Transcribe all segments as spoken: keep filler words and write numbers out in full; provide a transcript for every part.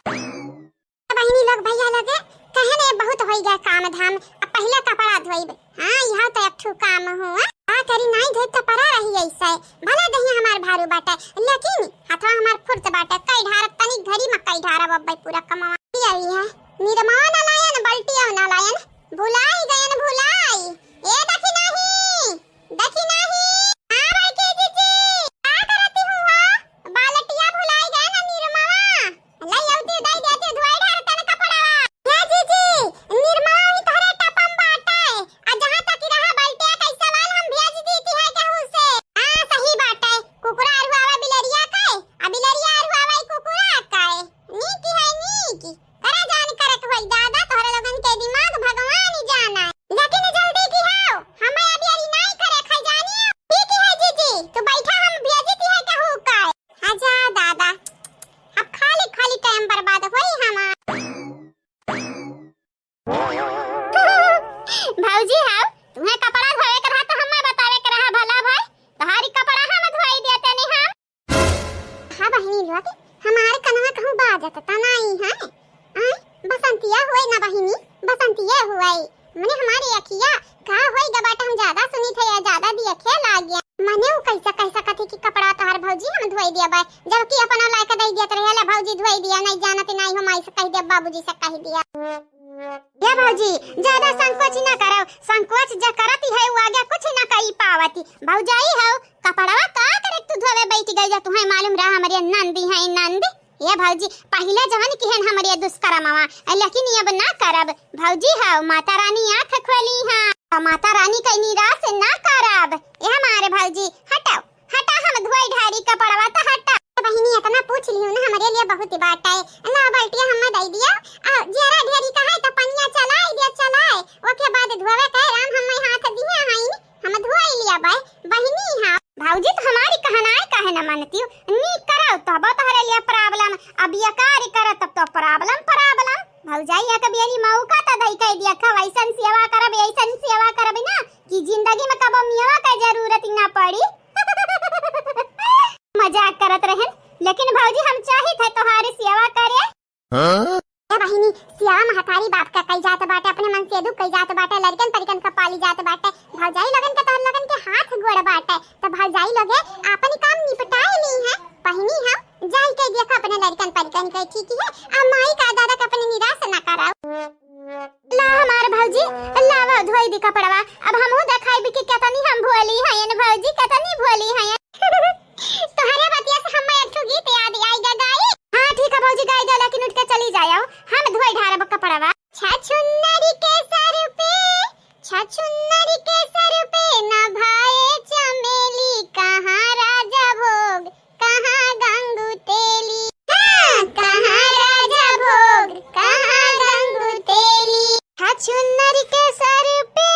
बहिनी लोग, भैया लोग, कहे ने बहुत होई गया काम धाम, अब पहिले कपड़ा धोइब। हाँ, यह तो एक ठो काम हुआ। का करी, नाई धोइब तो पड़ा रही ऐसे, भला दहिया हमार भारू बाटे, लेकिन हथवा हमार फुर्त बाटे, कई ढारब तनी घरी में कई ढारब, अब पूरा कमावा। यही है, निरमावा ना लायन, बल्टिया ना लायन, भुलाई गयन, भुलाई। ए देखी नाही, देखी नाही। हाँ, बड़की जीजी, का करती हूँ हो? बालटिया भुलाई गए ना निरमावा। लई अउती, दई देती, धोई ढार तन कपड़वा। हे जीजी, निरमावा ही तोहरे टपम बाटे। आ जहाँ तक रहा बल्टिया कैसे वाल हम भेज दीती है केहू से। हाँ, सही बाटे। कुकुरा अरुआवा बिलरिया के, आ बिलरिया अरुआवा ई कुकुरा के। नीक है, नीक। करा जान करत होई दादा, तोहरे लोगन के दिमाग भगवान ही जाना। लेकिन जल्दी की हो, हमें अभी अरी नाई करे खाई जानी। ठीक है जीजी, तू बैठा, हम भेजी दी है केहू का। आजा दादा, अब खाली खाली टाइम बर्बाद होई हमार। भौजी हाउ, तुम्हें कपड़ा धोवे के रहा तो हमें बतावे के रहा भला भाई, तोहारी कपड़ा हम धोई देते नहीं हम। हाँ बहिनी लोग, हमारे कनवा कहूँ बाजत त नाई है। आय, बसंतिया हुए ना बहिनी, बसंतिया हुए। मने हमारी अखिया का होई ग बाटे, हम ज्यादा सुनी थे या ज्यादा दिया खेल आ गया। मने उ कैसा कैसा कथी की कपड़ा तोहार भौजी हम धोई दिया बा, जबकि अपना लायक दे दिया रहे ले भौजी धोई दिया, नहीं जानत नहीं हम ऐसे कह दिया, बाबूजी से कह दिया। ये भौजी ज्यादा संकोच ना करो, संकोच जे करती है वो आगे कुछ ना कही पावती। भौजाई हो, कपड़वा का करे तू धोवे बैठ गई जा, तुम्हें मालूम रहा हमारे नंदी है नंद। ये भौजी, पहिले जवन किहन हमरे दुष्कर्मवा, लेकिन अब ना करब। भौजी हाउ, माता रानी आँख खोली हाँ, तो माता रानी के निराश ना करब। ये हमारे भौजी, हटाओ, हटा, हम धोई ढारी कपड़वा तो हटा। बहिनी, इतना पूछ लियो ना, हमरे लिए बहुत ही बात है। ला बल्टिया हमें दे दिया, आ जियरा ढेरी का है तो पनिया चलाए दिया, चलाए, ओके बाद धोवे के राम हमें हाथ दिया है, हम धोई लिया बे, बहिनी हाँ। भौजी तो हमारी कहनाए काहे न मानती हो? नी करो तब तोहरे लिए problem, अब ये कार्य करे तब तो problem, problem। भौजाई एक बेरी मौका तो दई कह दिया, खा वैसन सेवा करब, ऐसन सेवा करब ना कि जिंदगी में कबो मेवा के जरूरत ही ना पड़ी। मजाक करत रहन, लेकिन भौजी हम चाहित है तोहारी सेवा करे। हाँ? ए बहिनी, सियावा महतारी बाप का कई जात बाटे, अपने मन से दुख कई जात बाटे, लड़कन परिकन का पाली जात बाटे। भौजाई लोगन के तोहर लोगन के हाथ गोड़ बाटे, तो भौजाई लोगे आपन काम निपटाए ली है। बहिनी हम जाई के देखो अपने लड़कन परिकन के, ठीक है, आ माई का दादा के अपने निराश ना करो। ला हमार भौजी, लावा धोई दी कपड़वा, अब हमहू देखाई कि केतनी हम भोली हयन भौजी, केतनी भोली हयन। तोहरे बतिया से हम्मे एक ठो गीत याद आई गा, गाई? हाँ, ठीक है भौजी, गाई दे, लेकिन उठ के चली जाओ, हम धोई ढारब कपड़वा। छछुन्नरी के सर पे, छछुन्नरी के सर पे ना भाए चमेली, कहाँ राजा भोग, कहाँ गंगू तेली। हाँ, कहाँ राजा भोग, कहाँ गंगू तेली। छछुन्नरी के सर पे,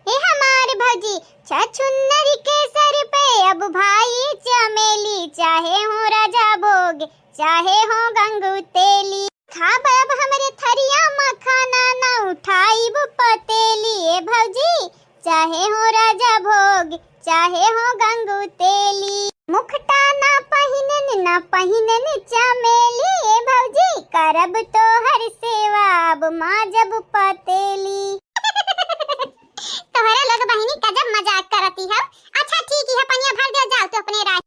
ए हमार भौजी, छछुन्नरी के सर पे अब भाई चमेली, चाहे हो राजा भोग, चाहे हो गंगू तेली। खाब अब हमरे थरिया में खाना, ना उठाइब पतेली, ए भौजी, चाहे हो राजा भोग, चाहे हो गंगू तेली। मुखटा ना पहिनन, ना पहिनन चमेली, ए भौजी, करब तोहर सेवा, अब माजब पतेली। तोहरे लोग बहिनी गजब मजाक करती हो। अच्छा ठीक है, पनिया भर दे, जाओ तो अपने राज।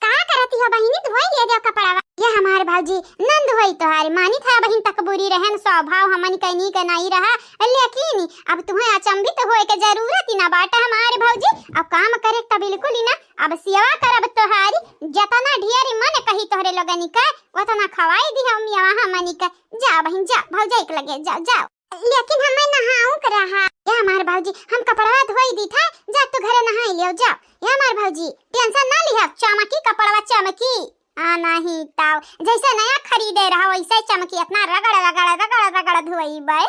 का करती हो बहिनी, धोई ले दे कपड़वा। ये हमार भौजी, नंद होई तोहार, मानी था बहिन तकबूरी रहन, स्वभाव हमन के नीक नाई रहा, लेकिन अब तुम्हें अचंभित होए के जरूरत ही ना बाटे हमार भौजी। अब काम करे त बिल्कुल ही ना, अब सेवा करब तोहारी, जतना ढेर मन कही तोहरे लोगनी के, उतना खवाई दी हम यहाँ हमनी के। जा बहिन जा, भौजाई के लगे जा, जाओ। लेकिन हमें नहाऊ के रहा। ए हमार भौजी, हम कपड़वा धोई दी था, जा तू घरे नहाई लियो, जाओ। ए हमार भौजी, tension ना लिहा, चमकी कपड़वा चमकी। आ नहीं ताव, जैसे नया खरीदे रहा वैसे चमकी, इतना रगड़ रगड़ रगड़ रगड़ धोई बे।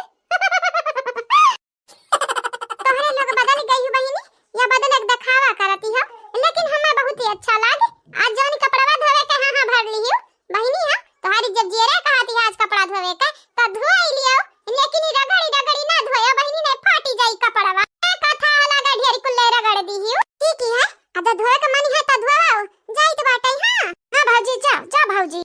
तोहरे लोग बदल गई हो बहिनी, या बदल के दिखावा करती हो, लेकिन हमें बहुत ही अच्छा लागे। आज जौन कपड़वा धोवे के हाँ हाँ भर ली हो, बहिनी, हाँ, तोहारी जब जियरे कहती है आज कपड़ा धोवे के, तो धोई लियो, लेकिन ई रगड़ी रगड़ी ना धोयो, बहिनी, नहीं फाटी जाई कपड़वा। ए, कथा लगा ढेर कुल्ले रगड़ दी हियो। ठीक ही है, अब धोवे के मन है तो धोवाओ, जाइत बाटे, हाँ। हाँ भौजी, जा, जा भौजी।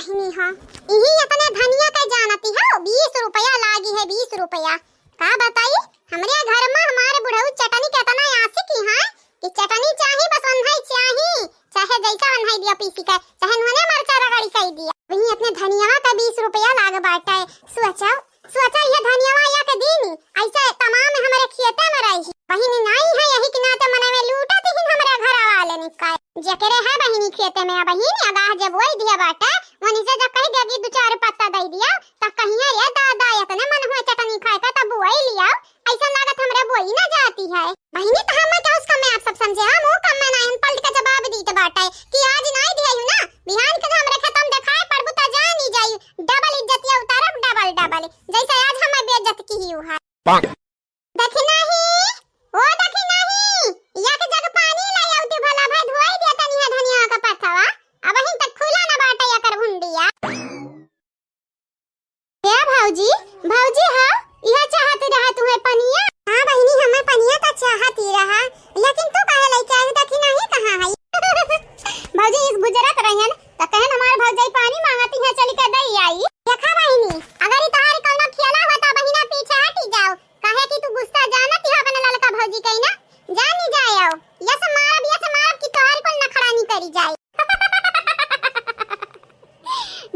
नहीं हो, इही अपने धनिया के जानती हो, बीस रुपया लागी है, बीस रुपया। का बताई, हमरे घर में हमारे बुढ़ऊ चटनी के इतना आशिक ही हैं कि चटनी चाही, बस वन्हई चाही, चाहे जैसा वन्हई दिया पीसी के, चाहे नूने मरचा रगड़ी कई दिया। वही अपने धनिया का बीस रुपया लाग बाटे। सोचो, सोचो, ये धनिया या के दिन ऐसे तमाम हमरे खेते में रही। बहिनी नाई है, यही के नाते मने में लूटत ही हमरे घर वाले निकाय। जेकरे है बहिनी खेते में, बहिनी अगाह जब वही दिया बाटे, वनी से जब कही देगी दो चार पत्ता दे दिया, त कहिए, "रे दादा, इतने मन हुए चटनी खाए का, तब वही लिया।" ऐसा लागत हमरे बोई ना जाती है। बहिनी, तो हम का उसका मैं आप सब समझे, हम वो कम में ना, हम पलट के जवाब दीत बाटे कि आज नाई दिया हूँ ना, बिहान के हमरे खेतम देखाए पड़बू त जानी जाई, डबल इज्जतिया उतारब, डबल, डबल, जैसे आज हमें बेइज्जत की ही हुआ। देखी नाही, ओ देखी नाही, या के जग पानी ले आउती भला भाई, धोई दिया तनी है धनिया का पथवा, अब हिन तक खुला ना बाटे या कर भुंडिया। ए भौजी, भौजी हो, इहे चाहत रहा तुहे पनिया? हाँ बहिनी, हमें पनिया तो चाहत ही रहा, लेकिन तू काहे लेके आई? देखी नाही कहाँ है? भौजी इस गुजरत रहन, त कहन हमार भौजाई पानी मांगती है, चली के दई आई। देखा बहिनी, अगर ई तोहार कौनो खेला होता बहिना, पीछे हटी जाओ, काहे कि तू गुस्सा जानत ही अपने ललका भौजी कही ना, जानी जाए आओ, यस मारब, यस मारब कि तोहार कुल नखड़ा नी करी जाए।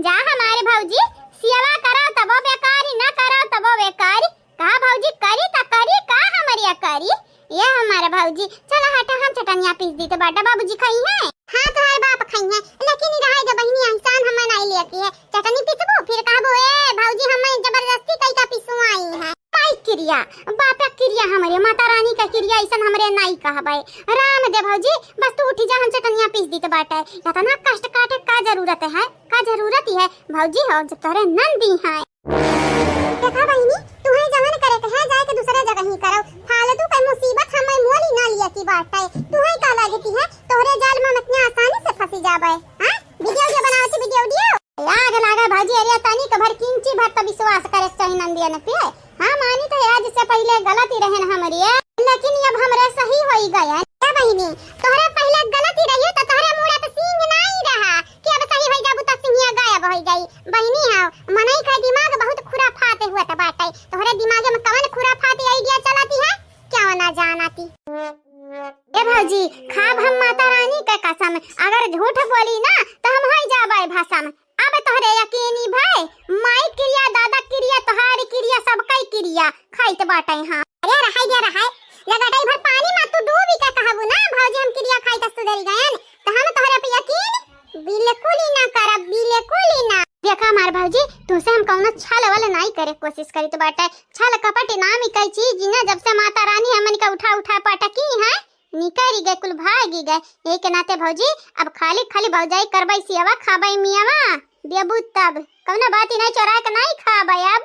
जा हमारे भौजी, सेवा करो तबो बेकारी, ना करो तबो बेकारी। कहा भौजी करी त करी, का हमरिया करी? ये हमारे भौजी, चला हटा हम चटनिया पीस दी त बाटा बाबूजी खाई है। हाँ तोहार बाप खाई है, लेकिन ई रहाई दे बहिनी, एहसान हमें नहीं लेके है। चटनी पीसबो, फिर कहबो, "ए भौजी, हमें जबरदस्ती कई का पिसवाई है।" काई किरिया, बापा किरिया हमरे, माता रानी का किरिया, ऐसन हमरे नाई कहबे। राम दे भौजी, बस तू उठी जा, हम चटनिया पीस दीत बाटे। इतना कष्ट काटे का जरूरत है, का जरूरत है भौजी हो, जब तोहरे नंदी हैं। देखा बहिनी, तुहे जवन करे के है, जाए के दूसरे जगह ही करो। फालतू के मुसीबत हमें मोली ना लिया की बाटे। तुहे का लागे की है, तोहरे जाल में हम इतनी आसानी से फंसी जाबे? हाँ? वीडियो, वीडियो बनावती, वीडियो, वीडियो। लाग, लागा भौजी, अरे तनी के भर किंची भर त विश्वास करे के चाही नंदियन पे। हाँ, मानी तो आज से पहले गलती रहन हमरे, लेकिन अब हमरे सही होई गए। ए बहिनी, तोहरे पहले गलती रही तो तोहरे मुड़ा पे सींग नाई रहा कि अब सही होई जाबू त सिंगिया गायब होई जाई। बहिनी हो, मनई का दिमाग बहुत खुराफात हुआ त बाटे। तोहरे दिमाग में कवन खुराफात आइडिया चलाती है, क्या ना जानती। ए भौजी, खाब हम माता रानी के कसम, अगर झूठ बोली ना तो हम होई जाबे भसम। अब तोहरे यकीनी भय, माई किरिया, दादा किरिया, तोहारी किरिया, सबकई किरिया खाइत बाटे। हाँ। अरे रहाई दे रहाई, लगटाई भर पानी में तू डूबी के कहबू ना भौजी हम किरिया खाई त सुधरी गयन, त हम तोहरे पे यकीन बिल्कुल ही ना करब, बिल्कुल ही ना। देखा हमार भौजी, तुमसे हम कौनो छल वल नाई करे कोशिश करी त बाटे। छल कपट नाम ही कई चीज ना, जब से माता रानी हमन का उठा उठा पटकी है, निकरी गए, कुल भागी गए। यही के नाते भौजी, अब खाली खाली भौजाई करबै सियावा, खाबै मियावा, देबू तब। कौनो बात ही नहीं, चोरा के नहीं खाबै अब।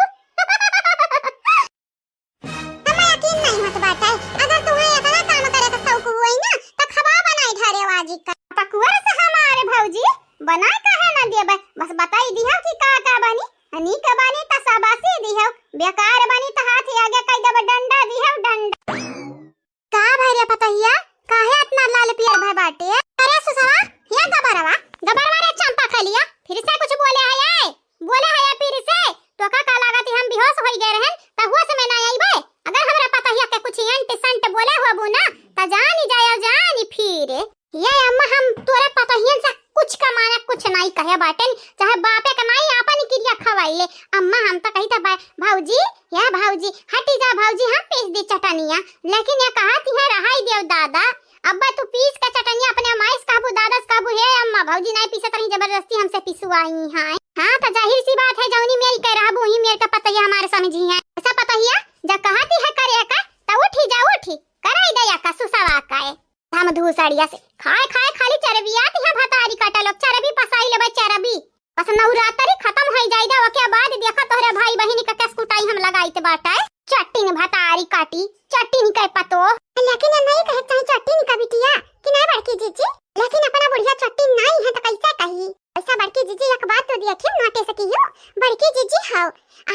हमें यकीन नहीं होत बाटे, अगर तुम्हें इतना काम करे के शौक हुई ना, तो खवा बनाई ढारे वाजी का। पकुआ से हमारे भौजी बनाए काहे ना देबै, बस बताई दिहो कि का का बनी। नीक बनी त शाबाशी दिहो, बेकार बनी त हाथ आगे कई देबै, डंडा दिहो, डंडा। का भई रे पतहिया, काहे इतना लाल पियर भय बाटे? अरे सुसवा, या गबरवा, गबरवा रे चंपा खलिया, फिर से कुछ बोले है ये? बोले है ये फिर से? तोका का लागत हम बेहोश होई गए रहन, त होश में ना आईबे? अगर हमरा पतहिया के कुछ एंट संट बोले होबू ना, त जानी जाए, जानी फिर। ये अम्मा, हम तोरे पतोहियन से कुछ का माने कुछ नाई कहे बाटेन, चाहे बापे का नाई आपन किरिया खवाई ले। अम्मा, हम तो कही था बा-, भौजी, या भौजी, हटी जा भौजी, हम पीस दी चटनिया, लेकिन ये कहत है रहाई देव दादा, अब तू पीस के चटनिया अपने माई से कहबू, दादा से कहबू, "हे अम्मा, भौजी नाई पीसत रही, जबरदस्ती हमसे पिसवाई हैं।" हाँ, तो जाहिर सी बात है, जौनी मेर के रहबू, वही मेर का पतोहिया हमारे समझी है। ऐसा पतोहिया, जा कहती है करे का, तो उठी जा, उठी, कराई दे या का सुसवा का है। हम धूसड़िया से खाए खाए खाली चरबियात है भतारी काटा लोग, चरबी पसाई लेबै चरबी। बस नवरात्रि खत्म होई जाई दे, ओके बाद देखा तोहरे भाई बहिनी का केस कुटाई हम लगाइत बाटे। चट्टिन भतारी काटी, चट्टिन के पतो। लेकिन ये नहीं कहे चाहे चट्टिन का बिटिया कि नहीं बड़की जीजी, लेकिन अपना बुढ़िया चट्टिन नहीं है तो कैसे कही? ऐसा बड़की जीजी एक बात तो देखियो नोटिस कियो, बड़की जीजी हो,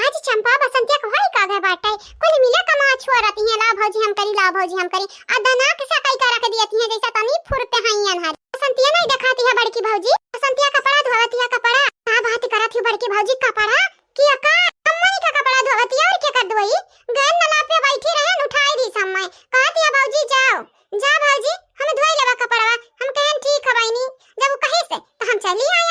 आज चंपा बसंतिया को होई का गए बाटे, कुल मिला कमाछ करती हैं, "लाओ भौजी हम करी, लाओ भौजी हम करी।" आ दना के सकई का रख दियती हैं, जैसा तनी फुरते हैं अनहरी। बसंतिया नहीं देखाती है बड़की भौजी, बसंतिया कपड़ा धोवती है, कपड़ा। का बात करत ही बड़की भौजी, कपड़ा? कि अका अम्मनी का कपड़ा धोवती है और के कर धोई? गए नला पे बैठी रहे, उठाई दी समय। कहती है, "भौजी जाओ, जा भौजी, हम धोई लेबा कपड़वा।" हम कहन, "ठीक है बहिनी।" जब उ कही से, तो हम चली आए।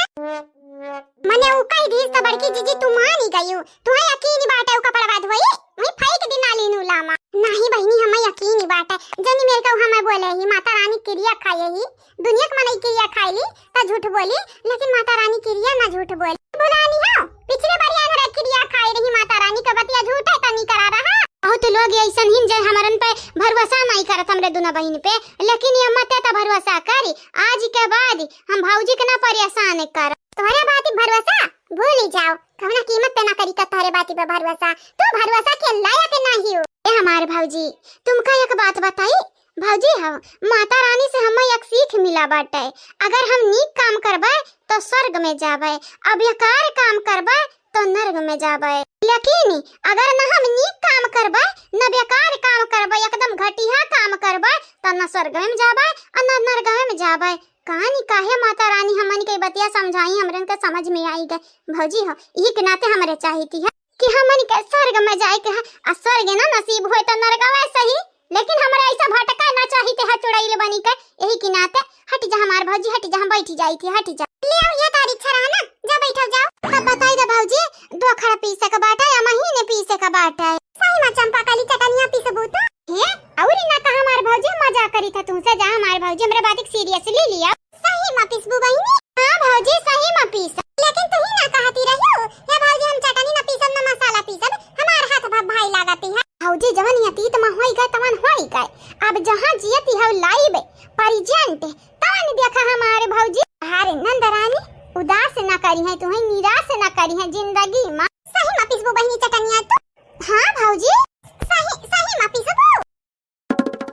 मने उ कही दी तो बड़की जीजी तू मानी गई हो, तुम्हें यकीन बाटे उ कपड़वा धोई, वही फेंक दी नाली नूला मा। नहीं बहिनी, हमें यकीन बाटे, जनी मेर का हमें बोले ही, माता रानी किरिया खाए ही, दुनिया के मनई किरिया खाई ली, त झूठ बोली, लेकिन माता रानी किरिया ना झूठ बोली। बोला नहीं हो, पिछले बार याद रख किरिया खाई रही माता रानी का बतिया झूठ है, तनी करा रहा। बहुत लोग ऐसन ही जे हमरन पे भरोसा नहीं करत हमरे दुनो बहिन पे, लेकिन ये मत त भरोसा करी, आज के बाद हम भौजी के ना परेशान कर। तोहरा बात भरोसा भूली जाओ, कवना कीमत पे ना करी का तोहरे बाती पे भरोसा, तू भरोसा के लायक नहीं हो। ए हमार भौजी, तुमका एक बात बताई, भौजी हो, माता रानी से हमें एक सीख मिला बाटे, अगर हम नीक काम करबे तो स्वर्ग में जाबे, अब बेकार काम करबे तो नरक में जाबे। लेकिन अगर न हम नीक काम करबे, न बेकार काम करबे, एकदम घटिया काम करबे, तो न स्वर्ग में जाबे और न नरक में जाबे। कहानी काहे माता रानी हमन के बतिया समझाई, हमरन के समझ में आई गए। भौजी हो, यही के नाते हमरे चाहिती है कि हमन के स्वर्ग में जाए के है, आ स्वर्ग ना नसीब होए तो नरकवा सही, लेकिन हमरा ऐसा भटका ना चाहित है चुड़ैल बनी के। यही के नाते हट जा हमार भौजी, हट जा, हम बैठ जाई थी, हट जा। ले आओ, ये तारीख छरा है ना, जा बैठो, जाओ। तब बताई दे भौजी, दो खड़ा पीसे का बाटा या महीने पीसे का बाटा है? सही में चंपा कली चटनिया पीसबू तो? हे, और ना कहा हमार भौजी, मजाक करी था तुमसे, जा हमार भौजी, हमरे बात के seriously लिया। सही में पीसबू बहिनी? हाँ भौजी, सही में पीस। लेकिन तू ही ना कहती रही हो, "हे भौजी, हम चटनी ना पीसब, ना मसाला पीसब, हमार हाथ भा भाई लागती है।" भौजी, जवन अतीत में होई गए, तवन होई गए। अब जहाँ जियती है live present, तवन देखा हमारे भौजी। अरे नंद रानी, उदास ना करी है तुम्हें, निराश ना करी है जिंदगी में। सही में पीसबू बहिनी चटनिया तू? हाँ भौजी, सही, सही में पीसबू।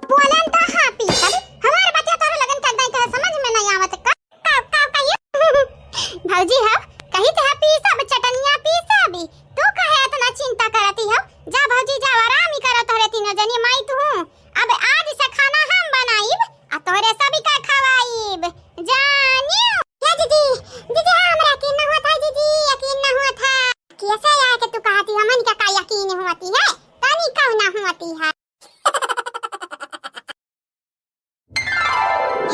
बोलन त हाँ पीसब। हमार बतिया तोहरे लगन के नहीं, तोहरे समझ में नहीं आवत का? का, का कहिए? भौजी हो, कही त है पीसब, चटनिया पीसब। तू काहे इतना चिंता करती हो? जा भौजी, जा आराम ही करो तोहरे तीनों जनी, माई तू। अब आज से खाना हम बनाइब, आ तोहरे सभी का खवाइब। जानियो। हे जीजी, जीजी, हाँ, हमरा यकीन ना होत है जीजी, यकीन ना होत है। कैसे यार के तू कहती, हमन का, का यकीन होती है? तनी कहू ना होती है।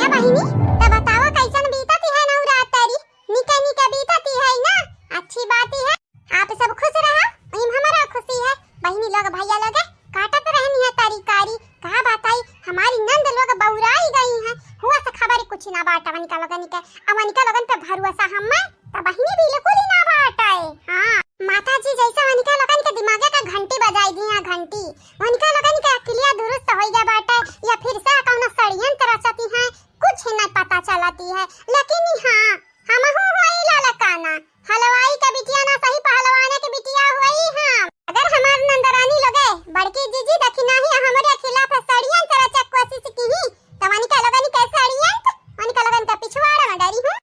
ए बहिनी, त बतावा कैसन बीतती है नवरात्रि? निके निके बीतती है ना? अच्छी बात ही है, आप सब खुश रहा, इम हमारा खुशी है। बहिनी लोग, भैया लोग काटत रहनी है तरकारी, का बताई, हमारी नंद लोग बौराई गई हैं, हुआ से खबर कुछ ना बाटा वनिका लोगन के, अब वनिका लोगन पे भरोसा हमें त बहिनी बिल्कुल ही ना बाटे। हाँ, माता जी जैसे वनिका लोगन के दिमागे का घंटी बजाई दी है, घंटी। वनिका लोगन के अकिलिया दुरुस्त होई गया बाटे, या फिर से कौनो षड्यंत्र रचती हैं, कुछ न पता चलती है। लेकिन हाँ, हमहू होई ललकाना, हलवाई के बिटिया ना सही, पहलवाने के बिटिया होई हम। अगर हमार नंदरानी लोगे बड़की जीजी देखी नाही हमरे खिलाफ षड्यंत्र रचे कोशिश की, त वनिका लोगन के षड्यंत्र, वनिका लोगन के पिछवाड़ा में डरी हूँ।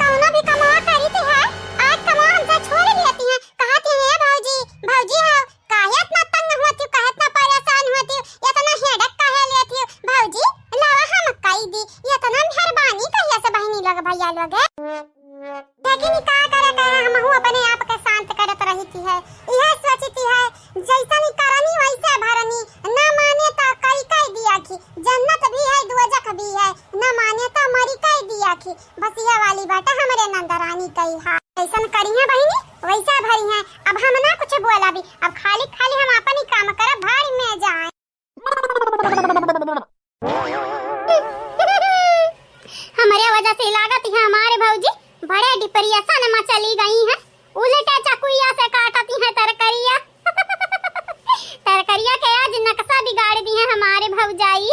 कौनो भी कमवा करी थी है, आज कमवा हमसे छोड़ लेती है। कहती है, "हे भौजी, भौजी हो, काहे इतना तंग होती हो, काहे इतना परेशान होती हो, इतना हेडक काहे लेती हो? भौजी, लावा हम कई दी, इतना मेहरबानी कहिया से बहिनी लोग, भैया लोग है।" लेकिन ई का करे के है, हमहू अपने आप के शांत करत रही थी है, यह सोचती है, जैसन ई करनी वैसे भरनी, न माने तो कई कई दिया की, जन्नत भी है, दोजख भी है, न माने तो मरी कई दिया की। बस यह वाली बात हमरे नंदरानी कही है। जैसन करी है बहिनी, वैसा भरी है। अब हम ना कुछ बोला भी, अब खाली खाली हम अपन ही काम करब, भारी में जाए। हमरे वजह से लागत है हमारे भौजी बड़े depression में चली गई हैं, उल्टे चकुइया से काटती हैं तरकरिया। तरकरिया के आज नक्शा बिगाड़ दी है हमारे भौजाई।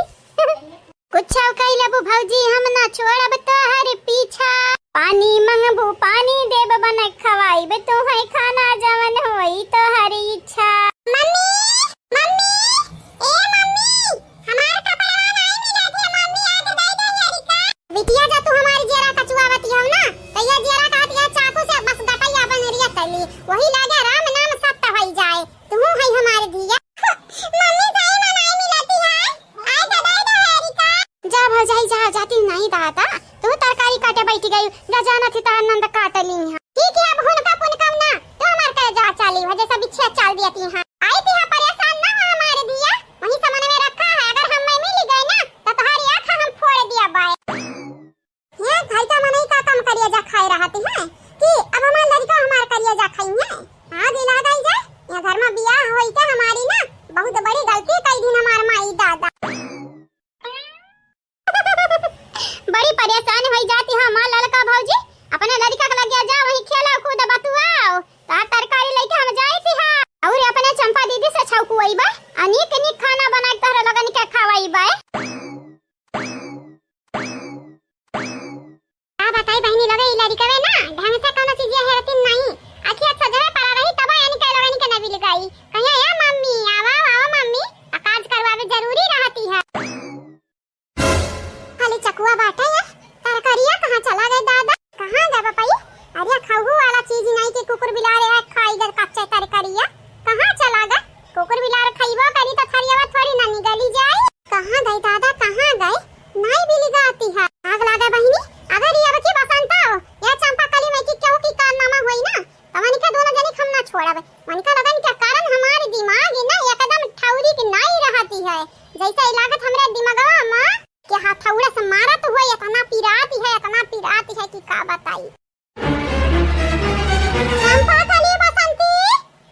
कुछ कई लेबू भौजी, हम ना छोड़ब तोहर पीछा। पानी मंगबू, पानी देब, बन खवाइब तोहे खाना, जवन होई तोहर इच्छा। मम्मी, मम्मी, ए मम्मी, हमार कपड़वा नाई मिलत है मम्मी, आज दे दे हरिका। बिटिया, जब तू हमार जियरा कचुआवती हो ना, तो ये जियरा कहत है चाकू से बस गटैया बनरिया तली, वही लागे राम नाम सत्य होई जाए। तू है हमार धिया। गई, जा जानत ही तहार नंद काट ली हैं। ठीक है, अब हुनका पुनकम ना, तो हमार कहे जा चाली हो, जैसा बिछिया चाल दिया ती हैं। आई ती है परेशान ना हो हमारे दिया, वहीं समन में रखा है, अगर हम में मिल गए ना, तो तोहारी आँख हम फोड़ दिया बाय। ये भाई का मनई का कम करिया जा खाए रहती हैं कि अब हमार लड़का हमार करिया जा खाई हैं। हाँ, दिला गई जा, यहाँ घर में बियाह होई के हमारी ना बहुत बड़ी गलती कई दिन हमार माई दादा। बड़ी परेशान होई जाती है हमार लड़का भौजी, अपने लड़का के लगे जा, वहीं खेला कूद बतुआओ, तार तरकारी लेके हम जाई थी हाँ। और अपने चंपा दीदी से छौकुआई बा, अनीक नीक खाना बना के तोहरे लगन के खवाई बा। का बताई बहिनी लोगे, ई लड़िकवे ना ढंग से कौनो चीजिया हेरतिन नहीं। अखिया सजवे पड़ा रही तब यानी के लोगन के नबी लगाई। कहिया, "ए मम्मी, आवा, आवा मम्मी, आ काज करवावे जरूरी रहती है।" खाली चकुआ बाटे है, तरकरिया कहाँ चला गए दादा? कहाँ गए बपई? अरे खहू वाला चीज नहीं कि कुकुर बिलार है खाई गए कच्चे तरकरिया। कहाँ चला गए? कुकुर बिलार खइबो करी तो थरियावा थोड़ी ना निगली जाई। कहाँ गए दादा, कहाँ गए? नाई भी लिगाती है। आग लागे बहिनी, अगर ये अब की बसंत हो, या चंपा कली में की केहू की कारनामा होई ना, तो वनिका दोनों जनी हम ना छोड़ब। वनिका लगन के कारण हमारी दिमाग ना एकदम ठौरी के नाई रहती है। जैसे ई लागत हमरे दिमगवा में के हथौड़ा से मारत हुए, इतना पिराती है, इतना पिराती है कि का बताई। चंपा कली बसंती,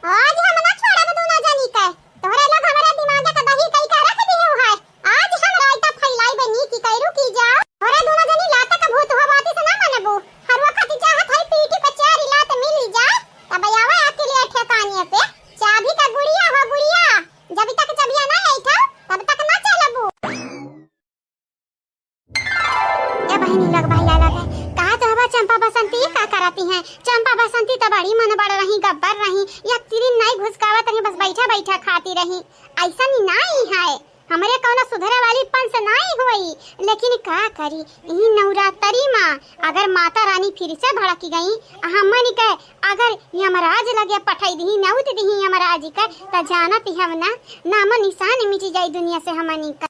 आज हम ना छोड़ब दूनो जनी के। तोहरे लोग हमरे दिमाग के दही कई के रख दिहु है। आज हम रायता फैलाई बनी की कैरू की जा। तोहरे दूनो जनी लात का भूत हो बाती से ना मनबू। हरुआ खाती चाहत है पीठी पे चारी लात मिली जा। तब आवे अकेले ठेकाने पे। चाबी का गुड़िया हो गुड़िया। जब तक चबिया ना आई था, तब तक ना चलबू। ए बहिनी लोग, भैया लोग, कहा तो हवा चंपा बसंती का करती हैं? चंपा बसंती तो बड़ी मन बड़ रही, गब्बर रही, या तिरिन नाई घुसकावत रही, बस बैठा बैठा खाती रही। ऐसा नहीं नाई है, हमरे कौनो सुधरे वाली पंस नाई होई, लेकिन का करी, यही नवरात्रि माँ अगर माता रानी फिर से भड़क गई, हमन के अगर यमराज लगे पठाई दिही, नौत दिही यमराज के, त जानत ही हम ना, नामो निशान मिट जाई दुनिया से हमनी का।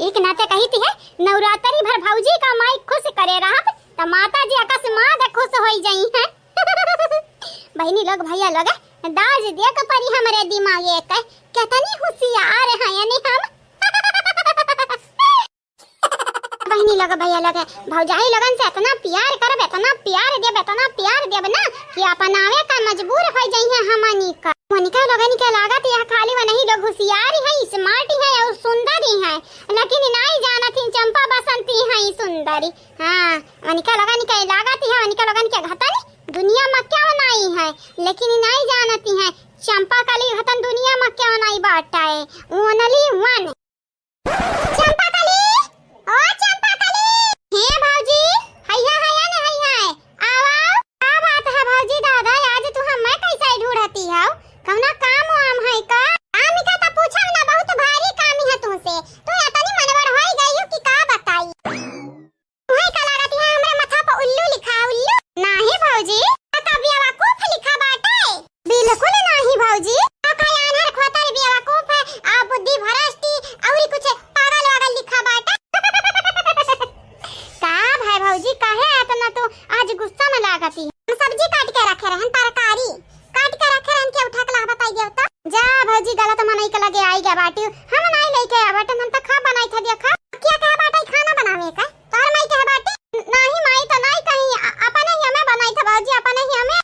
एक नाते कही थी है, नवरात्रि भर भौजी का माई खुश करे रहब, त माता जी अकस्मात खुश होई जाई हैं। बहिनी लोग, भैया लोग, दाज दे के परी हमरे दिमाग एक, कितनी होशियार हैं यानी हम। बहिनी लोग, भैया लोग, भौजाई लोगन से इतना प्यार करब, इतना प्यार देब, इतना प्यार देब ना कि अपनावे का मजबूर हो जइहे हमनी का। वनिका लोगन के लागत यह खाली वनही लोग होशियार हैं, smart हैं और सुंदर ही हैं, लेकिन नाई जानत ही चंपा बसंती हैं सुंदरी। हाँ, वनिका लोगन के लागत है, वनिका लोगन के घतन दुनिया में क्या नाई है, लेकिन नाई जानती हैं चंपा कली घतन दुनिया में क्या नाई बाटा है, only one। चंपाकली, ओ चंपाकली। हे भौजी, हैया, हैया ने, हैया। आवा, आवा। का बात है भौजी, दादा, आज तू हमें कैसे ढूंढती हो? कौना काम वाम है का? काम का तो पूछब ना, बहुत भारी काम है तुमसे। तू इतनी मनबड़ होई गई हो कि का बताई। तुहई का लागत है हमरे माथा पर उल्लू लिखा है, उल्लू? नाही भौजी। त का बेवकूफ लिखा बाटे? बिल्कुल नाही भौजी। त का आन्हर खोतर बेवकूफ है, आ बुद्धि भ्रष्ट औरी कुछ पागल वागल लिखा बाटे? का भाई भौजी, काहे इतना तू आज गुस्सा में लागत ही? हम सब्जी काट के रखे रहन, तरकारी काट के रखे रहन, के उठा के ला बताई देव त। जा भौजी, गलत मनई के लगे आई गया बाटी, हम नाई लेके आवा बाटन, हम त खा बनाई था, देखा। क्या कहा बाटे खाना बनावे का? तोहर माई कहे बाटी? नाही माई तो नाही कहीं, अ-, अपने ही हमें बनाई था भौजी, अपने ही हमें।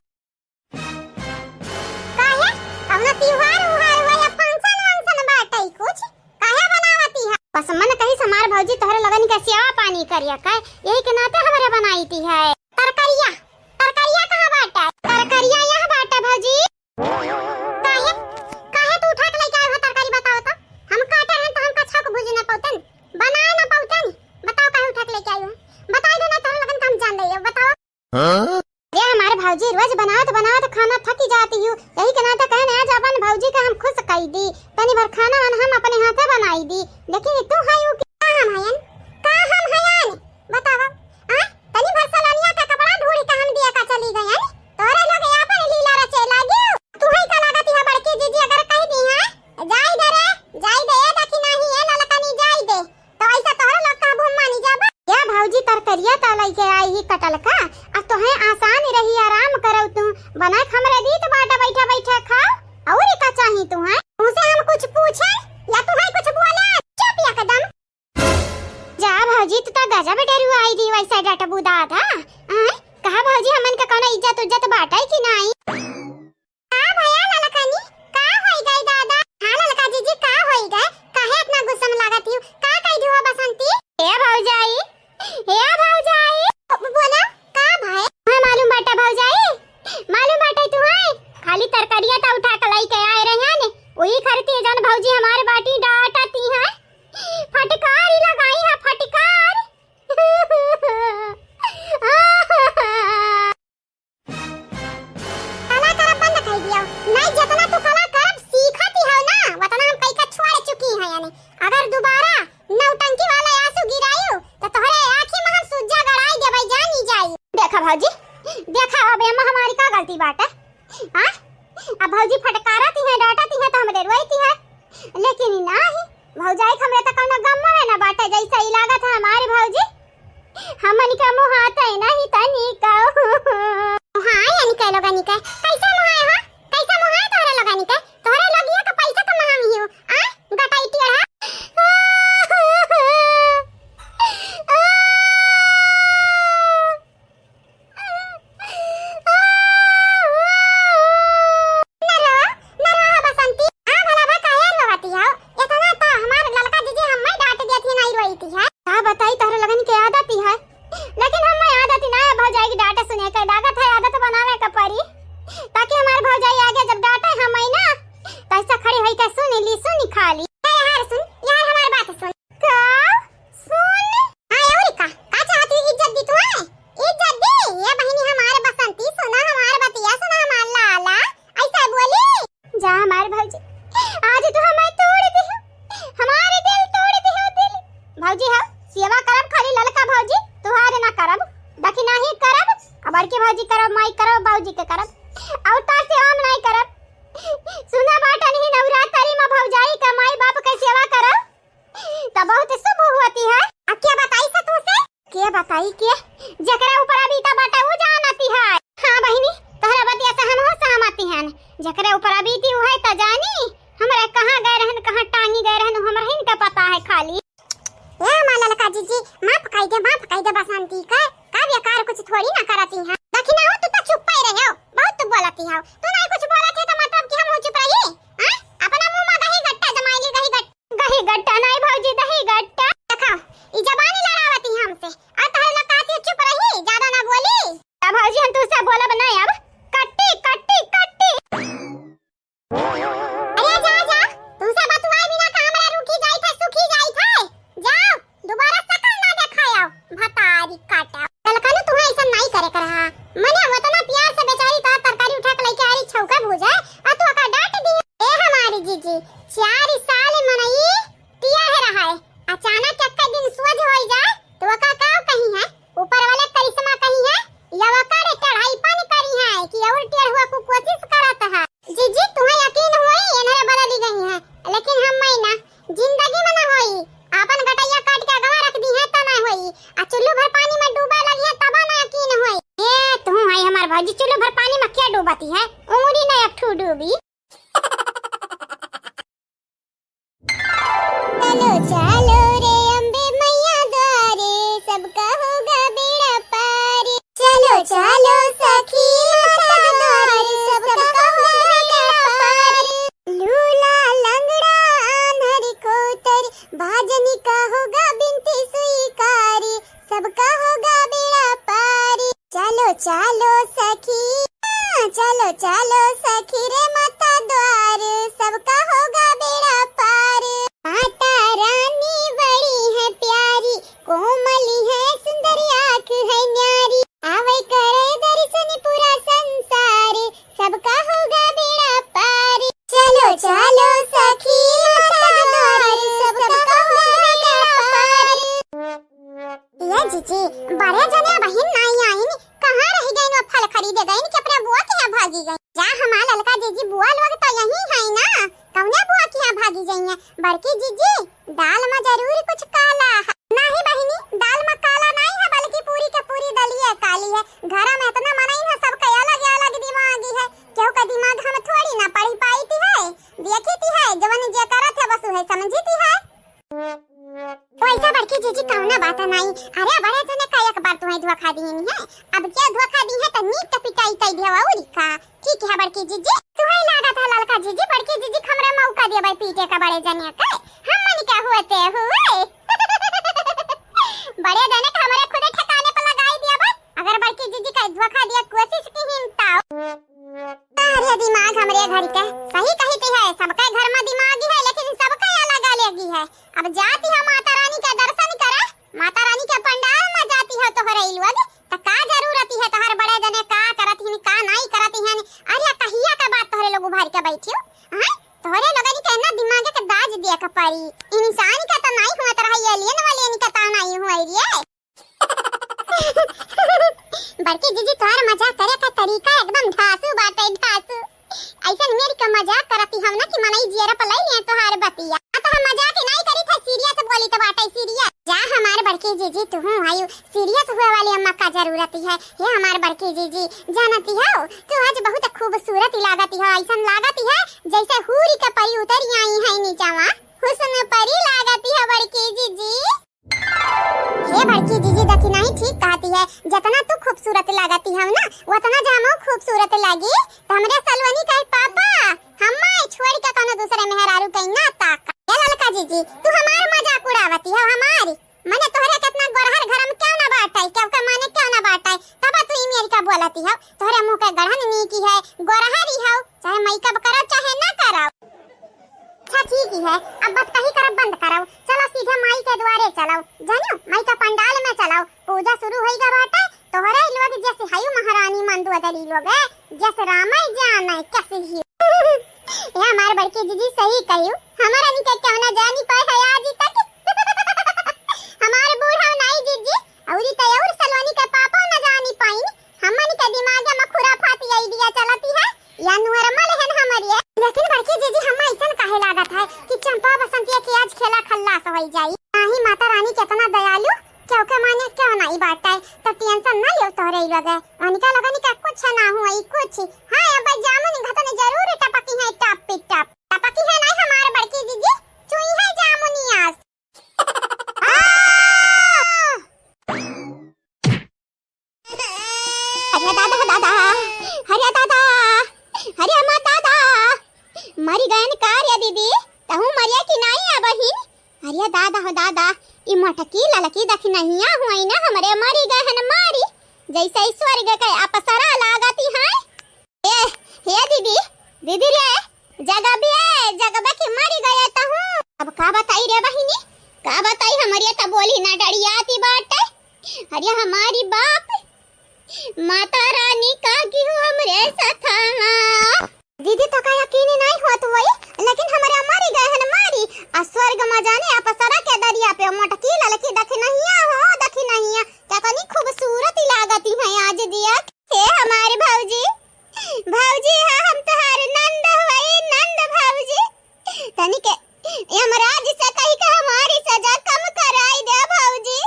काहे? कौनो त्योहार उहार हुआ या function वंक्शन बाटे कुछ? काहे बनावती है? बस मन कही समार भौजी तोहरे लगन के सेवा पानी करिया का, यही के नाते हमरे बनाई थी है। तरकरिया, तरकरिया कहाँ बाटे? तरकरिया यहाँ बाटे भौजी। काहे? काहे तू उठा के लेके आए हो तरकारी, बताओ तो? हम काटे रहन तो हम कछा को भूज न पाउतन, बना न पाउतन। बताओ काहे उठा के लेके आए हो? बताई दो ना, तोहरे लगन काम जान ले, बताओ। हाँ? अरे हमारे भौजी रोज बनावत बनावत खाना थकी जाती हूँ, यही के नाते कहने आज अपन भौजी का हम खुश कई दी, तनी भर खाना वाना हम अपने हाथे बनाई दी, लेकिन तू है यू का हम हयन? का हम हयन? बतावा। आ? तनी भर सलोनिया का कपड़ा ढूंढ के हम दिया का चली गयन। तोरे लोग यहाँ पर लीला रचे लागी। तू है का लागत है बड़की जीजी अगर कह दी है, "जाई दे रे, जाई दे, ए देखी नाही, ए ललकनी, जाई दे।" तो ऐसा तोहरे लोग का हम मानी जाबा? या भौजी तरकरिया ता लइके आई ई कटल का? अब तोहे आसान रही, आराम करउ तू। बनाए हमरे दीत बाटा, बैठा बैठा खाओ। अउर का चाही तुहे? तुसे हम कुछ पूछे या तुहे कुछ बोले? चुप एकदम। जा भौजी, तू तो गजब डरुआई दी, वैसा डटबू दादा। आय, कहा भौजी, हमन का कौनो इज्जत उज्जत बाटे कि नाई? का भया ललकनी, का होई गए दादा? हाँ ललका जीजी, का होई गए? काहे इतना गुस्सा में लागत हियो? का कह दियो बसंती? ए भौजाई, ए भौजाई। ब-, बोला, का भय? हाँ, मालूम बाटा भौजाई, मालूम बाटे तू है, खाली तरकारिया त उठा के लई के आए रहे हैं ने, वही खरती जन भौजी हमारे बाटी डांटती है, फटकार ही लगाई है, फटकार। कला करब बंद कर दियो। नहीं, जितना तू कला करब सीखत ही हो ना, उतना हम कई का छोड़ चुकी हैं। यानी अगर दोबारा नौटंकी वाला आंसू गिरायु, तो तोहरे आँखी में हम सुज्जा गड़ाई देबै, जानी जाई। देखा भौजी, देखा अब एमा हमारी का गलती बाटे? हाँ? अब भौजी फटकारती है, डांटती है, तो हम डेरवाती है। लेकिन ई नाही, भौजाई के हमरे त कौनो गम में ना बाटे, जैसे ई लागत है हमारे भौजी। हमन के मुहाते नहीं तनी का। हाँ, यानी कह लोगनी के। कैसे मुहाए हो? कैसे मुहाए तोहरे लोगनी के? तोहरे लोगिया के पैसा के मांगी हो। आ? गटाई टेढ़ा। ना रोवा, ना रोवा बसंती। हाँ भला बा, काहे रोवती हो? इतना तो हमार ललका जीजी हम्मे डांट देती, नहीं रोईती है। का बताई, तोहरे लगन के आदत ही है, लेकिन हम्मे आदत ही ना है भौजाई की डांट सुने के। लागत है आदत बनावे के पड़ी, ताकि हमार भौजाई आगे जब डांटे हम्मे ना, तो ऐसा खड़ी होई के सुन ली, सुन खा ली। ए यार सुन, यार हमार बात सुन। का? सुन। हाँ, अउरी का? का चाहती है? इज्जत दी तू है? इज्जत दी? ये बहिनी हमारे बसंती, सुना हमारे बतिया, सुना हमार लाला। ऐसा बोली? जा हमारे भौजी, आज तू हमारे तोड़ दिहो, हमारे दिल तोड़ दिहो, दिल। भौजी हो, सेवा करब खाली ललका भौजी, तुहारे ना करब, दखिना ही करब, आ बड़की भौजी करब, माई करब, बाबूजी के करब, अउर तार सेवा हम नहीं करब। सुना बाटन ही नवरात्रि में भौजाई का माई बाप के सेवा करब। त बहुत शुभ होती है। अब क्या बताई से तू से? के बताई के? जेकरे ऊपर अबीता बाटे उ जानती है। हाँ बहिनी, तोहरा बतिया से हम हो सहमती हन। जेकरे ऊपर अबीती उ है त जानी, हमरे कहाँ गए रहन, कहाँ टांगी गए रहन, उ हमरे इनका पता है खाली। ए हमार ललका जीजी, माफ कई दे, माफ कई दे बसंती का। का बेकार कुछ थोड़ी ना करती है। दखिना हो, तू तो चुप्पे रहे हो, बहुत तू बोलती हो। तू नहीं कुछ बोलत है तो मतलब कि हम हो चुप रही? हाँ? अपना मुंह में गही गट्टा जमाई ली, गही गट्टा। गही गट्टा नहीं भौजी, दही गट्टा। देखा, ई जबानी लड़ावती है हमसे। और तोहरे लोग कहती है चुप रही, ज्यादा ना बोली। अब भौजी हम तुझसे बोलब नहीं अब। कट्टी, कट्टी, कट्टी। अरे जा, जा, तुमसे बतुआए बिना का हमरा रुकी जाई था, सुखी जाई था। जाओ, दोबारा शकल ना देखायो, भतारी काटा। ललकनू तुम्हें ऐसा नहीं करे कर रहा। मने उतना प्यार से बेचारी तोहार तरकारी उठा के लेके आ रही, छौका भूजे, और तू ओका डांट दी। ए हमारी जीजी, चार साल मनई टिया है रहा है, अचानक एक दिन सोझ होई जाए, तो ओका का कही है? ऊपर वाले करिश्मा कही है, या ओकर चढ़ाई पानी करी है कि और टेढ़ुआ को कोशिश करत है। जीजी, तुम्हें यकीन होई, इन्हरे बदली गई है, लेकिन हम मैं ना, जिंदगी में ना होई। आपन गटैया काट के अगवा रख दी है तो ना होई, आ चुल्लू भर पानी में डूबा लगी है तब ना यकीन होई। ए, तू है हमार भौजी, चुल्लू भर पानी में क्या डूबती है? उंगली ना एक ठू डूबी। चलो चलो रे अम्बे मैया द्वारे, सबका होगा बेड़ा पार। चलो चलो सखी माता द्वारे, सबका होगा बेड़ा पार। लूला लंगड़ा आन्हर खोतर, बाजनी का होगा बिनती स्वीकारी, सबका होगा बेड़ा पार। चलो चलो सखी, हाँ, चलो चलो सखी रे माता द्वार, सबका होगा बेड़ा पार। माता रानी बड़ी है प्यारी, कोमल है सुंदर आँख है न्यारी, आवे करे दर्शन पूरा संसार, सबका होगा बेड़ा पार। चलो चलो सखी माता द्वार, सबका होगा बेड़ा पार। ए जीजी, बड़े जने बहिन नाई आइन, कहाँ रह गइन? वो फल खरीदे गइन कि अपने बुआ के यहाँ भागी गइन? जा हमार ललका जीजी, बुआ लोग तो यहीं है ना, कौने बुआ के यहाँ भागी गइन है? बड़की जीजी, दाल में जरूर कुछ काला है। नहीं बहिनी, दाल में काला नहीं है, बल्कि पूरी के पूरी दलिया जवन जे करत है बस उहे समझित है। वैसा बड़की जीजी कौनो बात नाई। अरे बड़े जने का एक बार तुहैं धोखा दिहिन है, अब के धोखा दिहे त नीक त पिटाई कई दिया अउरी का। ठीक है बड़की जीजी, तुहैं लागत है ललका जीजी, बड़की जीजी क हमरे मौका देबै पीटे का बड़े जने के, हमन का होते हुए। बड़े जने के हमरे खुदे ठिकाने पर लगाई देबै, अगर बड़की जीजी का धोखा दिया कोशिश किहिन त। अरे दिमाग हमरे घर के सही कहित है, सबके घर में दिमाग है लेकिन सबके अलग अलग है। अब जाती है माता रानी के दर्शन करे, माता रानी के पंडाल में जाती है तोहरे ई लोग, त का जरूरत है तोहर बड़े जने का करत हिन का नाई करत हिन। अरे कहिया के बात तोहरे लोग उभार के बैठियो, हैं? तोहरे लोगन के ना दिमाग के दाज दिया के पड़ी। इंसान के त नाई हुआ तरह alien वाले इनके त नाई हुआ रे। बड़की जीजी, तोहार मजाक करे का तरीका एकदम धांसू बाटे, धांसू। अइसन मेर के मजाक करती हम ना कि मनई जियरा पलाई लिया तोहार बतिया। आ तो हम मजाक ही नाई करी थे, serious बोली तो बाटे, serious। जा हमार बड़की जीजी, तू हूँ आयु, serious हुए वाली अम्मा का जरूरत है। हे हमार बड़की जीजी, जानती हो, तू आज बहुत खूबसूरत लागती हो, अइसन लागती है जैसे हूरी के परी उतरी आई है नीचवा। हुस्न परी लागती है बड़की जीजी। हे बड़की जीजी, देखी नहीं ठीक कहती है, जितना तू खूबसूरत लागती हो ना, उतना जामो खूबसूरत लागी। तो हमरे सलोनी कहे, "पापा, हम्मा छोड़ के कोनो दूसरे मेहरारू के ना ताका।" ए ललका जीजी, तू हमार मजाक उड़ावती हो, हमारी। मने तोहरे कितना गोरहर घर में क्यों ना बाटे, क्यों का माने क्यों ना बाटे, तब तू ई मेरी का बोलती हो। तोहरे मुंह के गढ़न नीकी है, गोरहरी हो, चाहे makeup करो चाहे ना करो। अच्छा ठीक ही है, अब बात कही करब बंद करब। चलो सीधे माई के द्वारे चलो, जानो माई के पंडाल में चलो, पूजा शुरू होइगा बाटे। तोहरे ई लोग जैसे हयू महारानी मंदोदरी लोग है, जैसे रामाय जाने कैसे ही। ये हमार बड़की जीजी सही कहियो, हमारा निके क्यों ना जानी पाए है आज तक। हमार बूढ़ा नाई जीजी, औरी तो और सलोनी के पापा ना जानी पाइन। हमन के दिमाग में खुराफाती idea चलती है, या normal हन हमरी है। लेकिन बड़की जीजी, हम ऐसन काहे लागत है कि चंपा बसंतिया के आज खेला खल्लास होई जाई? नाही, माता रानी कितना दयालु, क्यों के माने क्यों ना ई बात है, तो tension ना लियो तोहरे ई लगे। उनका लगे नहीं का कुछ ना हुआ, ई कुछ। हाँ, अब जामुन घतन जरूर टपकी है, टप टप। टपकी है नहीं हमार बड़की जीजी, चुई है जामुनिया। अरे दादा, दादा, अरे दादा, अरे अम्मा दादा, मरी गयन का रे दीदी, तहू मरिया कि नाई आ बहिन? अरे दादा हो दादा, ई मोटकी ललकी दखिनहिया हुई ना हमरे मरी गहन मारी, जैसे ई स्वर्ग के अप्सरा लागती हैं। ए, हे दीदी, दीदी रे, जगबे, जगबे कि मरी गए तहूँ। अब का बताई रे बहिनी, का बताई, हमरे त बोली ना डरियाती बाटे। अरे हमारी बाप, माता रानी का की हो हमरे सथवा। दीदी तो का यकीन नहीं होत होई, लेकिन हमरे मरी गए हन मारी, आ स्वर्ग में जाने अप्सरा के दरिया पे मोटकी ललकी दखिनहिया हो, दखिनहिया, कितनी खूबसूरत लागती है आज दिया। हे हमारे भौजी, भौजी, हाँ, हम तोहार नंद हई, नंद भौजी। तनिके यमराज से कही के हमारी सजा कम कराई दे भौजी।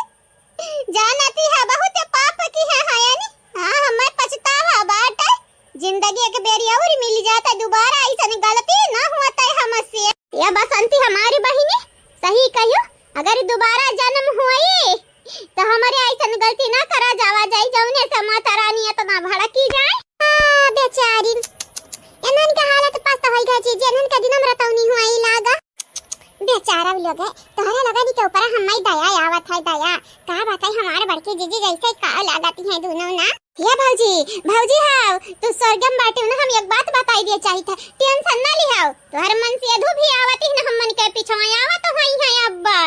जानती है बहुत पाप की है हयन। हाँ, हमें पछतावा बाटे। जिंदगी एक बेरी और मिल जाता, दोबारा ऐसन गलती ना होता हमसे। ये बसंती हमारी बहिनी सही कहियो, अगर दोबारा जन्म होई तो हमरे ऐसन गलती ना करा जावा जाई, जौने से माता रानी इतना भड़की जाए। आ, बेचारी, इन्हन के हालत पस्त होई गए जीजी, इन्हन के दिनम रतौनी हुआ ई लागा। बेचारा उ लोग है, तोहरे लोगन के ऊपर हम्मे दया आवत है, दया। का बताई हमार बड़की जीजी जैसे का लागती है दोनों ना। ये भौजी, भौजी हाव, तू स्वर्गम बाटे ना, हम एक बात बताई दिए चाहित है, tension ना लिहाव। तोहर मनसेधू भी आवत ही ना, हमन के पिछवा आवत होई है अब्बा।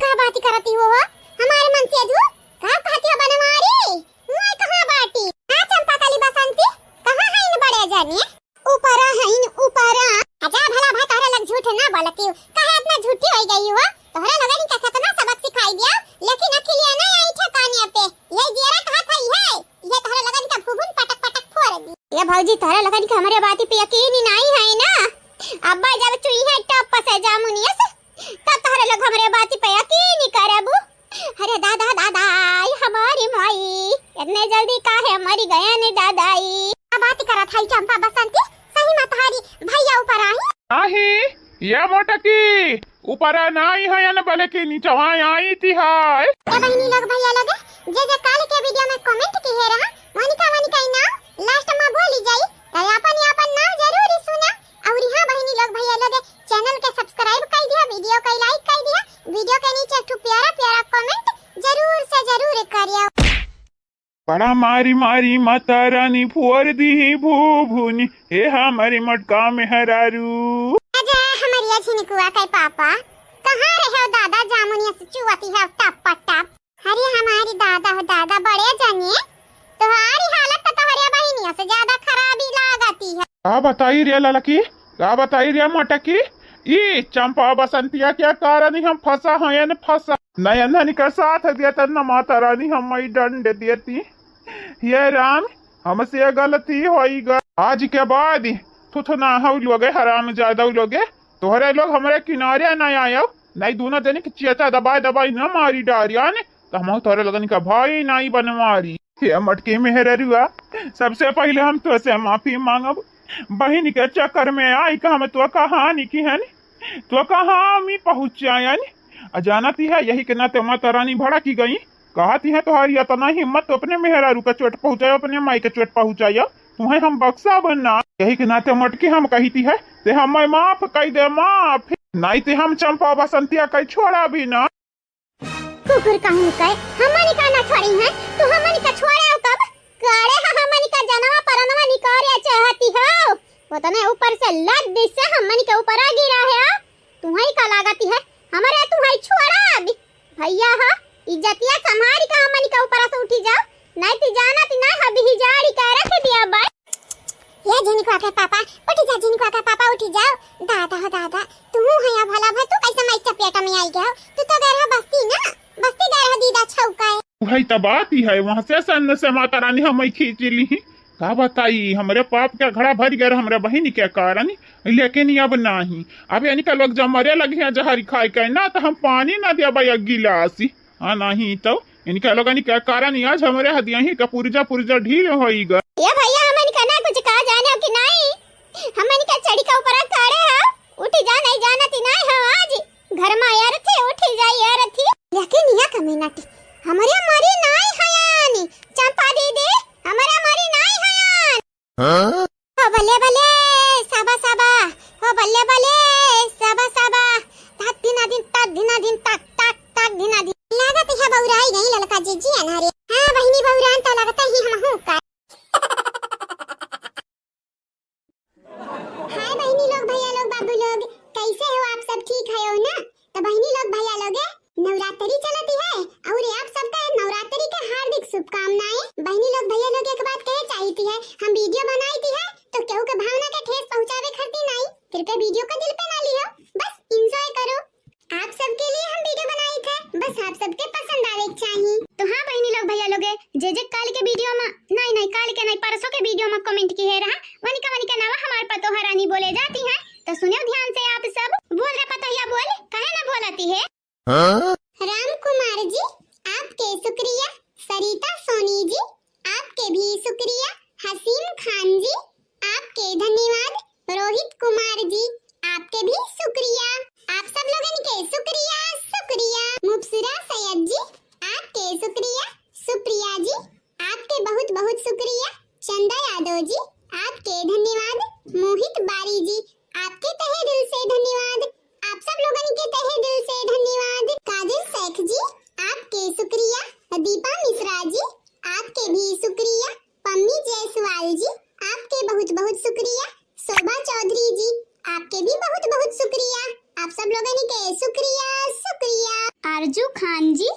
का बात करती हो, हो? हमार मनसेधू? का कहती हो बनवारी? मैं कहाँ बाटी? हाँ चंपा कली बसंती, कहाँ है इन बड़े जने? ऊपरा है इन ऊपरा। अच्छा भला भाई तोहरे लग झूठ ना बोलती हो, काहे इतना झूठी होई गई हो? तोहरे लोगन के कितना सबक सिखाई दिया, लेकिन अखिलिया नहीं आई ठिकाने पे। ये जेरा कहा था ये, ये तोहरे लोगन के फुफुन पटक पटक फोड़ दी। ये भौजी तोहरे लोगन के हमरे बाती पे यकीन ही नहीं है ना। अब्बा जब चुई है टप से जामुनिया से, तब तोहरे लोग हमरे बाती पे यकीन ही करबू। अरे दादा, दादा, आई हमारी माई, इतने जल्दी काहे मरी गए ने दादाई? अब बात करत है चंपा बसंती, सही में तोहरी भैया ऊपर आई। आहे, ये मोटकी, ऊपरा नाई है न, बल्कि निचवा आई थी है। ए बहिनी लोग, भैया लोग, जे जे काल के वीडियो में कमेंट किहे रहा, वनिका वनिका इनाम लास्ट में बोली जाई, तो अपन अपन नाम जरूर ही सुना। और हाँ बहिनी लोग, भैया लोग, चैनल के सब्सक्राइब कर दिया, वीडियो के लाइक कर दिया, वीडियो के नीचे एक ठो प्यारा प्यारा कमेंट जरूर से जरूर करियो। बड़ा मारी मारी माता रानी फोर दी भूभुनी, हे हमारी मटका मेहरारू। आजा हमारी झिनकुआ के पापा, कहाँ रहे हो दादा, जामुनिया से चुआती है टप टप। अरे हमारी दादा हो दादा, बड़े जनिए, तोहारी हालत तो तोहरे बहिनिया से ज्यादा खराबी लागती है। का बताई रे ललकी, का बताई रे मोटकी, ई चंपा बसंतिया के कारण ही हम फंसा हैं, फंसा। नयन धनी का साथ देता न माता रानी हम मई दंड देती। हे राम, हमसे गलती होई ग। आज के बाद थुथना हऊ लोगे, हराम जादा लोगे, तोहरे लोग हमरे किनारे ना आयो, नहीं दोनों जने के चेता दबाए दबाए न मारी डारिया ने, तो हम तोहरे लोगन का भाई नहीं बनवारी। हे मटकी मेहररुआ, सबसे पहले हम तोसे माफी मांगब। बहिन के चक्कर में आई का हम तो कहानी की है नी, तो कहाँ हम ही पहुँच आयन। आ जानती है, यही के नाते माता रानी भड़की गई। कहती है, तोहारी इतना हिम्मत, तो अपने मेहरारू का चोट पहुँचायो, अपने माई का चोट पहुँचायो, तुम्हें हम बक्सा बनना। यही के नाते मटकी हम कहती है, ते हमें माफ कर दे, माफ। नहीं ते हम चंपा बसंतिया का छोड़ा भी ना। कुकुर कहूँ के, हमनी का ना छोड़ी है, तू हमनी का छोड़े हो कब? कारे हा हमनी का जनवा परनवा निकारे चाहती हो? उतने ऊपर से लद दिस से हमनी के ऊपर आ गिरा है। तुम्हारी का लागती है, हमारे तुम्हारी छोड़ा अभी। भैया हा, इज्जतिया संभारी का हमनी का ऊपर से उठी जाओ, नहीं ती जाना ती ना हबी ही जाड़ी का रख दिया बाई। ये झिनकुआ के पापा, उठी जा, झिनकुआ के पापा, उठी जाओ। दादा हो दादा, तू है या भला भा, तू कैसे मैं चपेट में आई गया? तू तो गए रहा बस्ती ना, बस्ती गए रहा दीदा छौका है। वही तो बात ही है, वहाँ से सन्न से माता रानी हम खींच ली ही। का बताई, हमरे पाप के घड़ा भर गया हमरे बहिनी के कारण, लेकिन अब नहीं। अब इनका लोग जब मरे लगी हैं जहरी खाए के ना, तो हम पानी ना देबा एक गिलास। हाँ, नहीं तो इनका लोगन के कारण आज हमरे हदिया ही का पुर्जा पुर्जा ढील होई ग। ये भैया, हमन का ना कुछ कहा जाने हो कि नहीं? हमन का चढ़ी का ऊपर काढ़े हो, उठी जा, नहीं जाना ती नहीं हो आज। घर में आया रथी, उठी जा यार थी। लेकिन यह कमी ना टी, हमरे मरी नहीं हयानी, चंपा दीदी, हमरे मरी नहीं हयान। हाँ? ओ बल्ले बल्ले, साबा साबा, ओ बल्ले बल्ले, साबा साबा, तक दिना दिन, तक दिना दिन, तक, तक, तक दिना दिन। लागत है बौराई गई ललका जीजी अनहरे। हाँ बहिनी, बौरान तो लगता ही हम हूँ का। हाय बहिनी लोग, भैया लोग, बाबू लोग, कैसे हो आप सब? ठीक है हो ना? तो बहिनी लोग, भैया लोग, नवरात्रि चलती है और आप सबका नवरात्रि के हार्दिक शुभकामनाएं। बहिनी लोग, भैया लोग, एक बात कहे चाहती है, हम वीडियो बनाई थी है तो केहू के भावना के ठेस पहुँचावे खातिर नहीं, कृपया वीडियो का दिल पे ना लियो, बस एंजॉय करो। आप सबके लिए हम वीडियो बनाई थे, बस आप सबके पसंद आवे के चाही। तो हाँ बहिनी लोग, भैया लोग, जे जे काल के वीडियो में, नहीं नहीं, काल के नहीं, परसों के वीडियो में कमेंट किहे रहा, वनिका वनिका नावा हमार पतोह रानी बोले जाती है, तो सुनियो ध्यान से आप सब। बोल रे पतोहिया बोल, काहे ना बोलती है? हाँ? राम कुमार जी, आपके शुक्रिया। सरिता सोनी जी, आपके भी शुक्रिया। हसीम खान जी, आपके धन्यवाद। रोहित कुमार जी, आपके भी शुक्रिया। आप सब लोगन के शुक्रिया, शुक्रिया। मुबसरा सैयद जी, आपके शुक्रिया। सुप्रिया जी, आपके बहुत बहुत शुक्रिया। चंदा यादव जी, आपके धन्यवाद। मोहित बारी जी, आपके तहे दिल से धन्यवाद। आप सब लोगन के तहे दिल से धन्यवाद। कादिर शेख जी, आपके शुक्रिया। दीपा मिश्रा जी, आपके भी शुक्रिया। पम्मी जायसवाल जी, आपके बहुत बहुत शुक्रिया। शोभा चौधरी जी, आपके भी बहुत बहुत शुक्रिया। आप सब लोगन के शुक्रिया, शुक्रिया। आरजू खान जी,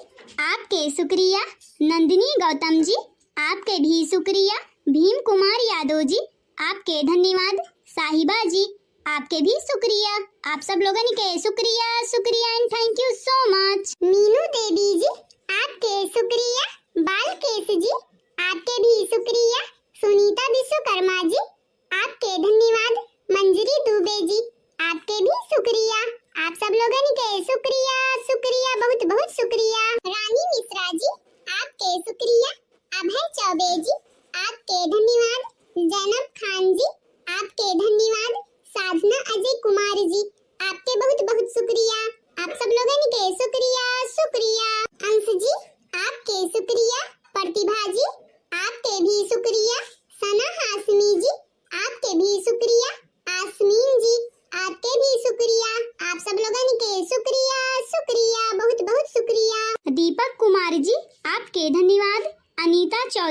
आपके शुक्रिया। नंदिनी गौतम जी, आपके भी शुक्रिया। भीम कुमार यादव जी, आपके धन्यवाद। साहिबा जी, आपके भी शुक्रिया। आप सब लोगन के शुक्रिया, शुक्रिया and thank you so much। मीनू देवी जी, आपके शुक्रिया। बालकेश जी, आपके भी शुक्रिया। सुनीता विश्वकर्मा जी, आपके धन्यवाद। मंजरी दुबे जी, आपके भी शुक्रिया। आप सब लोगन के शुक्रिया, शुक्रिया, बहुत बहुत शुक्रिया। रानी मिश्रा जी, आपके शुक्रिया। अभय चौबे जी, आपके धन्यवाद। जैनब खान जी, आपके धन्यवाद। साधना अजय कुमार जी, आप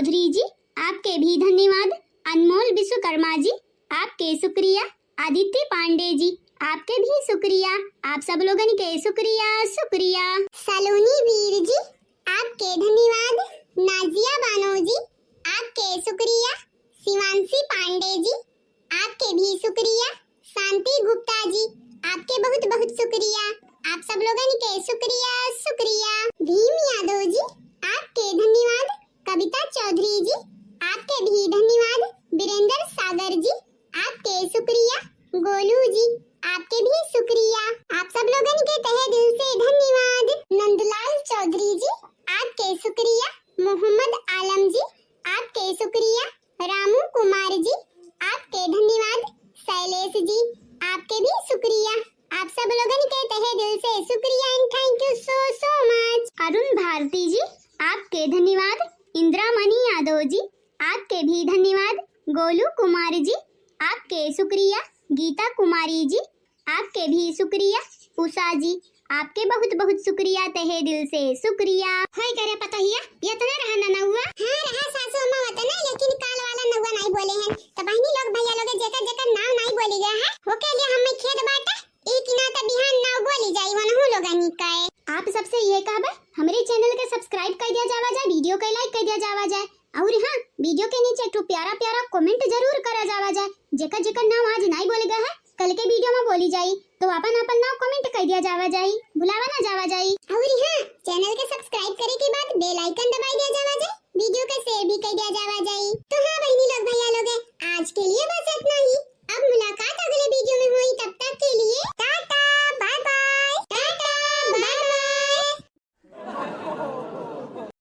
चौधरी जी, आपके भी धन्यवाद। अनमोल विश्वकर्मा जी, आपके शुक्रिया। आदित्य पांडे जी, आपके भी शुक्रिया। आप सब लोगन के शुक्रिया, शुक्रिया। सलोनी वीर जी, आपके धन्यवाद। नाजिया बानो जी, आपके शुक्रिया। शिवांशी पांडे जी, आपके भी शुक्रिया। शांति गुप्ता जी, आपके बहुत बहुत शुक्रिया। आप सब लोगन के शुक्रिया, शुक्रिया। भीम यादव जी, आपके धन्यवाद। कविता चौधरी जी, आपके भी धन्यवाद। वीरेंद्र सागर जी, आपके शुक्रिया। गोलू जी, आपके भी शुक्रिया। आप सब लोगन के तहे दिल से धन्यवाद। नंदलाल चौधरी जी, आपके शुक्रिया। मोहम्मद आलम जी, आपके शुक्रिया। रामू कुमार जी, आपके धन्यवाद। शैलेश जी, आपके भी शुक्रिया। आप सब लोगन के तहे दिल से शुक्रिया and thank you so so much। अरुण भारती जी, आपके धन्यवाद। इंदिरा मणि यादव जी, आपके भी धन्यवाद। गोलू कुमार जी, आपके शुक्रिया। गीता कुमारी जी, आपके भी शुक्रिया। उषा जी, आपके बहुत बहुत शुक्रिया, तहे दिल से शुक्रिया। होई करे पतोहिया, इतना रहा ना नौवा? हाँ रहा सासू अम्मा वतना, लेकिन काल वाला नौवा नाई बोले हैं। तो बहिनी लोग, भैया लोग, जेकर जेकर नाम नाई बोली गया है, ओके लिए हमें खेद बाटे। एक ना तो बिहान नाव बोली जाई वनहु लोगनी के। आप सबसे ये कहबे, हमरे channel के subscribe कर दिया जावा जाए, video के like कर दिया जावा जाए, और हाँ, video के नीचे एक ठो प्यारा प्यारा comment जरूर करा जावा जाए। जेकर जेकर नाम आज नाई बोले गए है, कल के video में बोली जाई, तो अपन अपन नाम comment कर दिया जावा जाए, भुलावा ना जावा जाए।